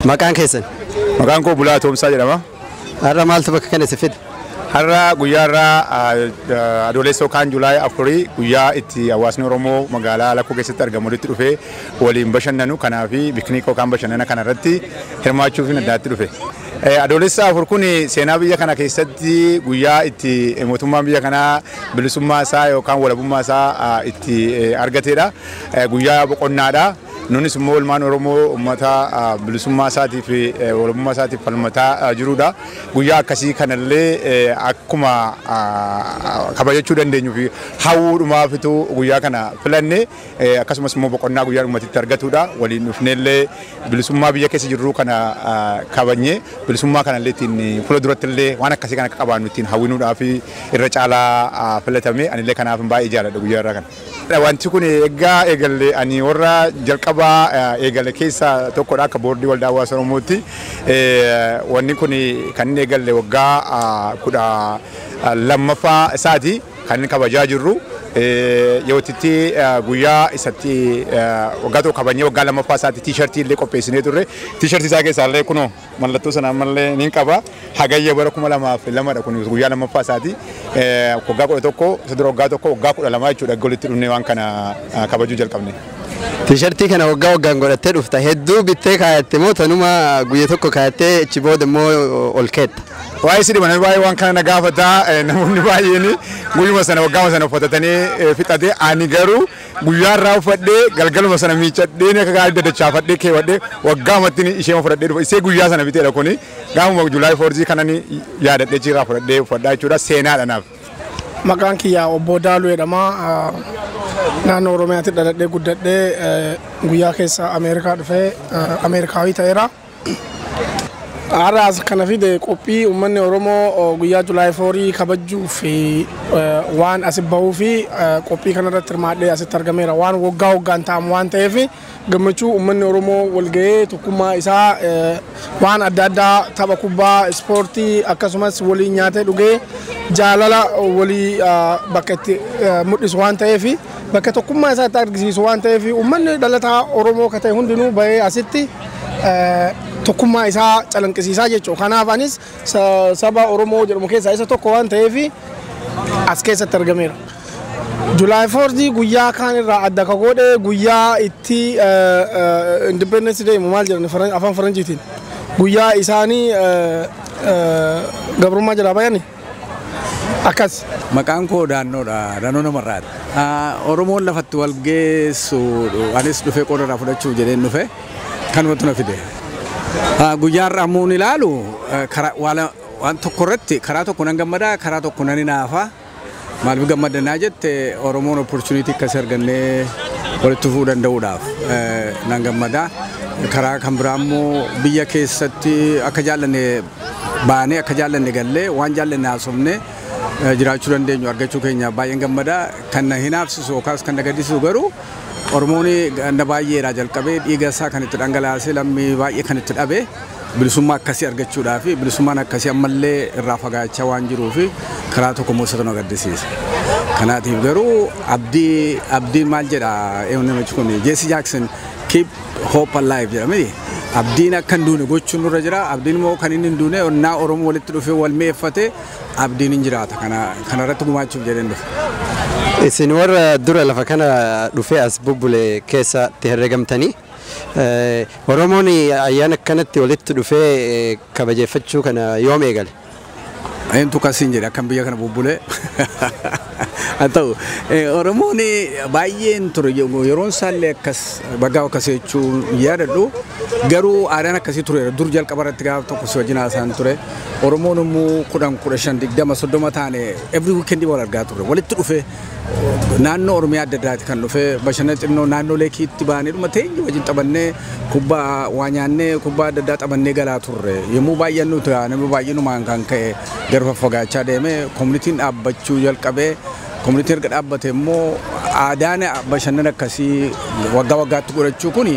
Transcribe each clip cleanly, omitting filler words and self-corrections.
Maqaan keessan? Maqaan koo Bulaa Toomsaa jedhama. Har'a maaltu bakka kana si fide? Har'a guyyaa irraa Adoolessa yookaan July 4 guyyaa itti hawaasni Oromoo magaalaa Lakkuu keessatti argamu walitti dhufee waliin bashannanu, kanaaf picnic yookaan bashannana kana irratti hirmaachuuf addaatti dhufe. Adoolessa 4 kun seenaa biyya kana keessatti guyyaa itti mootummaan biyya kanaa bilisummaa isaa yookaan walabummaa isaa itti argatedha. Guyyaa boqonnaadha. Nunis immoo ilmaan Oromoo uummata bilisummaa isaatiif, walabummaa isaatiif falmataa jirudha. Guyyaa akkasii kanallee akkuma kabajachuu dandeenyuu fi hawwuudhumaafitu guyyaa kana filanne. Akkasumas immoo boqonnaa guyyaa uummatitti argatudha. Waliin dhufneellee bilisummaa biyya keessa jirru kana kabajnee, bilisummaa kanallee ittiin fuula duratti illee waan akkasii kana akka qabaannu ittiin hawwinuudhaaf irra caalaa filatame. Anillee kanaaf baay'ee jaalladha guyyaa irraa kana. Wanti kun eeggaa eegalle, ani warra jalqabaa eegale keessaa tokkodha akka boordii Waldaa Hawaasa Oromootti. Wanni kun kan inni eegalle waggaa 12ffaa isaati kan inni kabajaa jirru. Yerootti guyyaa isatti waggaa tokko kabajnee waggaa lammaffaa isaatti T-shirtii illee qopheessinee turre. T-shirtii isaa keessaa illee kunoo mallattoo sana ammallee ni qaba. Hagayya bara 2002dha kun guyyaa lammaffaa isaati. Waggaa 11, isa dura waggaa tokko, waggaa 12 jechuudha walitti dhufnee waan kana kabajuu jalqabne. T-shirtii kana waggaa waggaan godhattee dhufta. Hedduu bittee kaayatte moo tanuma guyya tokko kaayattee achi booda immoo ol keetta? Waa'ee si dhiba, baay'ee waan kana na gaafata. Namoonni baay'een guyyuma sana waggaama sana uffatatanii fixate. Ani garuu guyyaa irraa uffadhee, galgaluma sana miiccadhee, akka gaarii dadachaafadhee keewwadhee, waggaamatti ishee fudhadhee dhufa. Isee guyyaa sana biteedha kuni. Gaafuma July 4 kanan yaadadhee jirraa fudhadhee uffadhaa jechuudha, seenaadha naaf. Maqaan kiyyaa Obbo Daaluu jedhama. Naannoo Oromiyaatti dhaladhee guddadhee, guyyaa keessa Ameerikaa dhufee Ameerikaawii ta'eera. Har'a as kana fide qophii uummanni Oromoo guyyaa July 4 kabajuuf waan asi bahuu fi qophii kanarratti hirmaadhee asitti argameera. Waan waggaa waggaan ta'amu waan ta'eef, gammachuu uummanni Oromoo walgahee tokkummaa isaa waan adda addaa, tapha kubbaa, ispoortii, akkasumas waliin nyaatee dhugee jaalala walii bakka itti mul'isu waan ta'eef, bakka tokkummaa isaa itti argisiisu waan ta'eef, uummanni dhalataa Oromoo ka ta'e hundinuu bahee asitti tokkummaa isaa calanqisiisaa jechuudha. Kanaaf anis saba Oromoo jedhamu keessaa isa tokko waan ta'eef as keessatti argameera. July 4 guyyaa kaan irraa adda ka godhe guyyaa itti Independence Day maal jedhan afaan Faranjiitiin, guyyaa isaanii gabrummaa jalaa bayani akkas. Maqaan koo Daannoodha. Daannoo Namarraati. Oromoon lafatti wal geessu, anis dhufee qooda irraa fudhachuuf jedheen dhufe, kanumatu na fide. Guyyaa har'aa immoo ilaalu waan tokko irratti karaa tokko nan gammadaa, karaa tokko nan hinaafa. Maaliif gammadanaa jette, Oromoon opportunity akkasii argannee walitti dhufuu danda'uudhaaf nan gammadaa. Karaa kan biraa immoo biyya keessatti akka jaallanne baanee, akka jaallanne gallee, waan jaallanne haasofnee jiraachuu dandeenyu argachuu keenya baay'een gammadaa. Kan na hinaafsisu yookaas kan na gaddisiisu garuu Oromoon ganda baay'eedhaa jalqabee dhiiga isaa kan itti dhangalaasee, lammii baay'ee kan itti dhabe, bilisummaa akkasii argachuudhaa fi bilisummaan akkasii ammallee irraa fagaachaa waan jiruu fi karaa tokko immoo isatu na gaddisiisa. Kanaatiif garuu abdii, abdiin maal jedha namichi kun, Jesse Jackson, "Keep hope alive" jedhamee, abdiin akka hin duune gochuun nurra jira. Abdiin immoo kan inni hin duune onnaa Oromoo walitti dhufee wal mi'eeffate abdiin hin jiraata. Kana irratti gumaachuuf jedheen dhufe. Isin warra dura lafa kana dhufee as bubbule keessatti herregamtanii, Oromoon ayyaana akkanatti walitti dhufee kabajeeffachuu kana yoom eegale? Eentu kasiin jedhe akkam biyya kana bubbulee haa ta'u, Oromoon baay'een ture, yeroon isaallee akkas baggaa akkasii jechuun yaadadhu, garuu aadaan akkasii ture dur. Jalqaba irratti gaafa tokko si wajjin haasa'an ture, Oromoon immoo 10, 15, 20, 30 taane every weekend wal argaa ture. Walitti dhufe naannoo Oromiyaa adda addaati kan dhufe, bashannana xinnoo naannoo leekiitti baanee dhuma teenye wajjin taphannee, kubbaa waa nyaannee, kubbaa adda addaa taphannee galaa turre. Yommuu baay'annu namni baay'inumaan kan ka'e gara faffagaachaa deeme, communityn dhaabbachuu jalqabee. Communityn erga dhaabbate immoo aadaan bashannana akkasii waggaa waggaatti godhachuu kun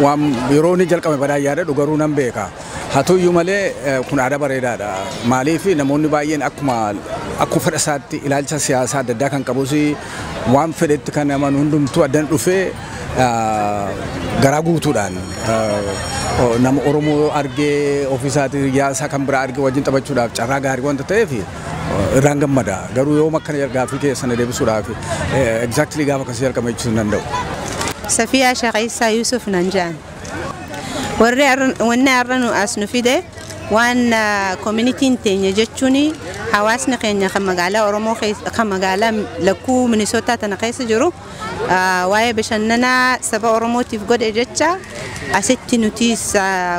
waan yeroo inni jalqabe badaa yaadadhu garuu nan beeka. Haa ta'uyyuu malee kun aadaa bareedaadha. Maaliif, namoonni baay'een akkuma fedha isaatti ilaalcha siyaasaa adda addaa kan qabus, waan fedhetti kan amanu hundumtuu addan dhufee Garaa guutuudhaan nama Oromoo argee ofiisaatii yaasaa kan biraa argee wajjin taphachuudhaaf carraa gaarii wanta ta'eef irraan gammada. Garuu yoom akkana gaaffii keessan deebisuudhaaf exactly gaafa akkasii jalqabe jechuu hin danda'u. Safiyaa Shaqeessaa Yusuf nan jedhan. Warri wanni har'a nu as nu fide waan communityn teenya jechuun hawaasni keenya kan magaalaa Oromoo kan magaalaa lakkuu Minisootaa tana keessa jiru waa'ee bashannanaa saba Oromootiif godhe jecha asitti nutis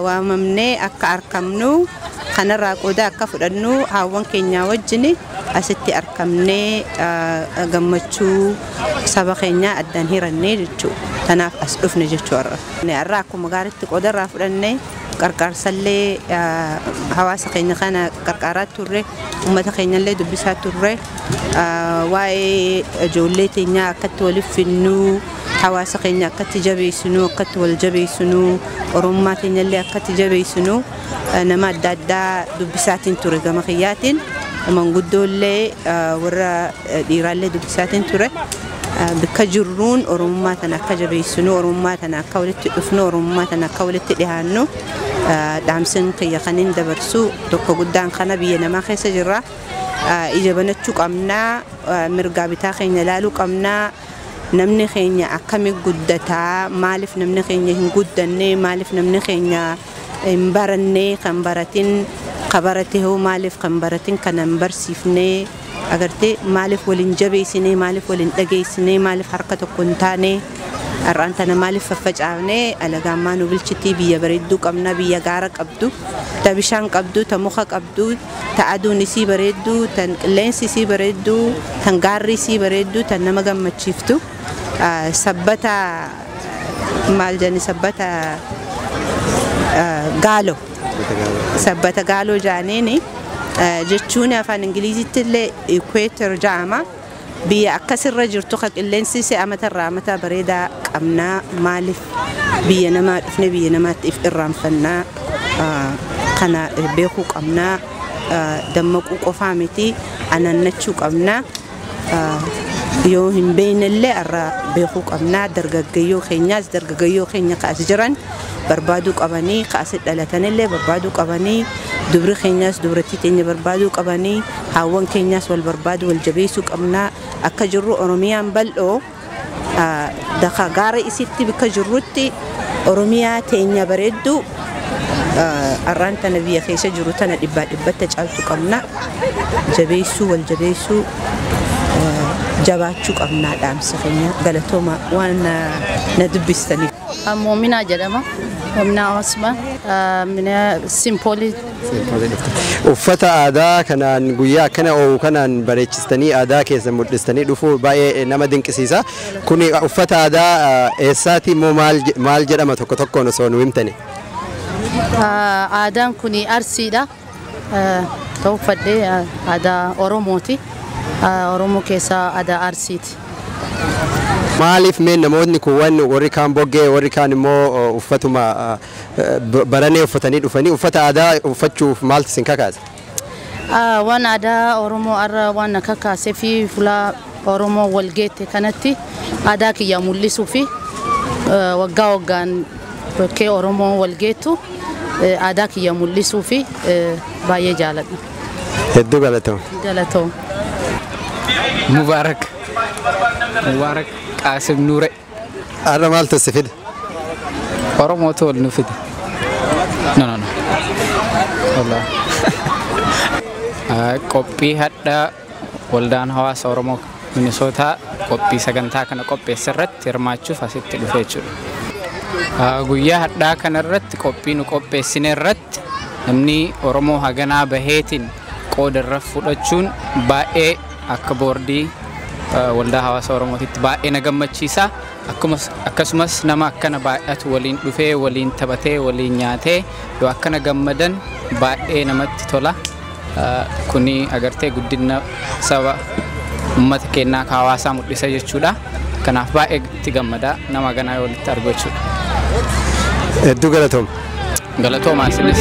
waamamnee akka argamnu kanarraa qooda akka fudhannu haawwan keenyaa wajjin asitti argamnee gammachuu saba keenyaa addaan hirannee jechuudha. Kanaaf as dhufne jechuudha. Har'a akkuma gaariitti qoodarraa fudhannee qarqaarsallee hawaasa keenya kana qarqaaraa turre, uummata keenyallee dubbisaa turre, waa'ee ijoollee teenyaa akkatti waliif finnuu, hawaasa keenya akkatti jabeessinuu, akkatti wal jabeessinuu, oromummaa teenyallee akkatti jabeessinuu nama adda addaa dubbisaatiin ture gama kiyyaatiin, manguddoollee warra dhiiraallee dubbisaatiin ture. Bakka jirruun oromummaa tana akka jabeessinu, oromummaa tana akka walitti dhufnu, oromummaa tana akka walitti dhiyaannu dhaamsin kiyya kaniin dabarsu tokko guddaan kana biyya namaa keessa jirra. Ija banachuu qabnaa, mirgaa bitaa keenya ilaaluu qabnaa. Namni keenya akkami guddataa, maaliif namni keenya hin guddanne, maaliif namni keenya hin baranne, kan baratin ka barate hoo maaliif kan baratin kana hin barsiifne, agartee maaliif waliin jabeessine, maaliif waliin dhageessine, maaliif harka tokko hin taane, har'aan tana maaliif faffacaafne. Alagaan nu bulchitii, biyya bareedduu qabna, biyya gaara qabdu, ta bishaan qabdu, ta muka qabdu, ta aduun isii bareedduu, tan qilleensi isii bareedduu, tan gaarri isii bareedduu, tan nama gammachiiftu. Sabbata maal jenni, sabbata gaalo, sabbata gaaloo jaaniini jechuun afaan Ingilizitti illee equator jedhama. Biyya akkasirra jirtu kan qilleensi isii amatarraa amata bareedaa qabnaa, maaliif biyya namaa dhufne biyya namaatti if irraanfannaa? Kana beekuu qabnaa. Dammaquu qofaa miti, anannachuu qabnaa. Yoo hin beeknellee irraa beekuu qabnaa. Dargaggeeyyoo keenyaas, dargaggeeyyoo keenya kaas jiran barbaaduu qabanii, kaasi dhalatanillee barbaaduu qabanii, dubri keenyaas dubrattii teenya barbaaduu qabanii, haawwan keenyaas wal barbaadu, wal jabeessuu qabnaa. Akka jirru Oromiyaan bal'oo daka gaara isitti bakka jirrutti Oromiyaa teenya bareedduu har'aan tana biyya keessa jiru tana dhibbaa dhibbatti caaltu qabna. Jabeessuu, wal jabeessuu, jabaachuu qabnaa dhaamsa keenya. Galatooma waan na dubbistaniif. Moominaa jedhama. Moominaa Osman. Simpoolii. Uffata aadaa kanaan guyyaa akkana oo'u kanaan bareechistanii aadaa keessa mul'istanii dhufuu baay'ee nama dinqisiisa. Kuni uffata aadaa eessaati immoo maal jedhama tokko tokkoon osoo nu himtani? Aadaan kun Arsiidha. Ta'u uffadhee aadaa Oromooti. Oromoo keessaa aadaa Arsiiti. Maaliif mee namoonni kuuwwan warri kaan boggee, warri kaan immoo uffatuma baranee uffatanii dhufanii, uffata aadaa uffachuuf maaltu isin kakaase? Waan aadaa Oromoo har'a waan na kakaasee fi fuula Oromoo wal geette kanatti aadaa kiyya mul'isuu fi waggaa waggaan bakkee Oromoo wal geettu aadaa kiyya mul'isuu fi baay'ee jaaladha. Hedduu galatooma. Galatooma. Mubaarak. Mubaarak Qaasim Nuure. Har'a maaltu si fide? Oromootu wal nu fide. No, no, no. Wallah. Qophii hadha waldaan hawaasa Oromoo Minisootaa qophii sagantaa kana qopheesse irratti hirmaachuuf asitti dhufe jechuudha. Guyyaa hadhaa kana irratti qophii nu qopheessine irratti namni Oromoo haganaa baheetiin qooda irra fudhachuun baay'ee akka boordii waldaa hawaasa Oromootitti baay'ee na gammachiisa. Akkasumas nama akkana baay'atu waliin dhufee, waliin taphatee, waliin nyaatee yoo akkana gammadan baay'ee namatti tola. Kuni agartee guddina saba uummata keenyaa ka hawaasaa mul'isa jechuudha. Kanaaf baay'ee itti gammada nama ganaa walitti argu jechuudha. Hedduu galatooma. Galatoomaa isinis.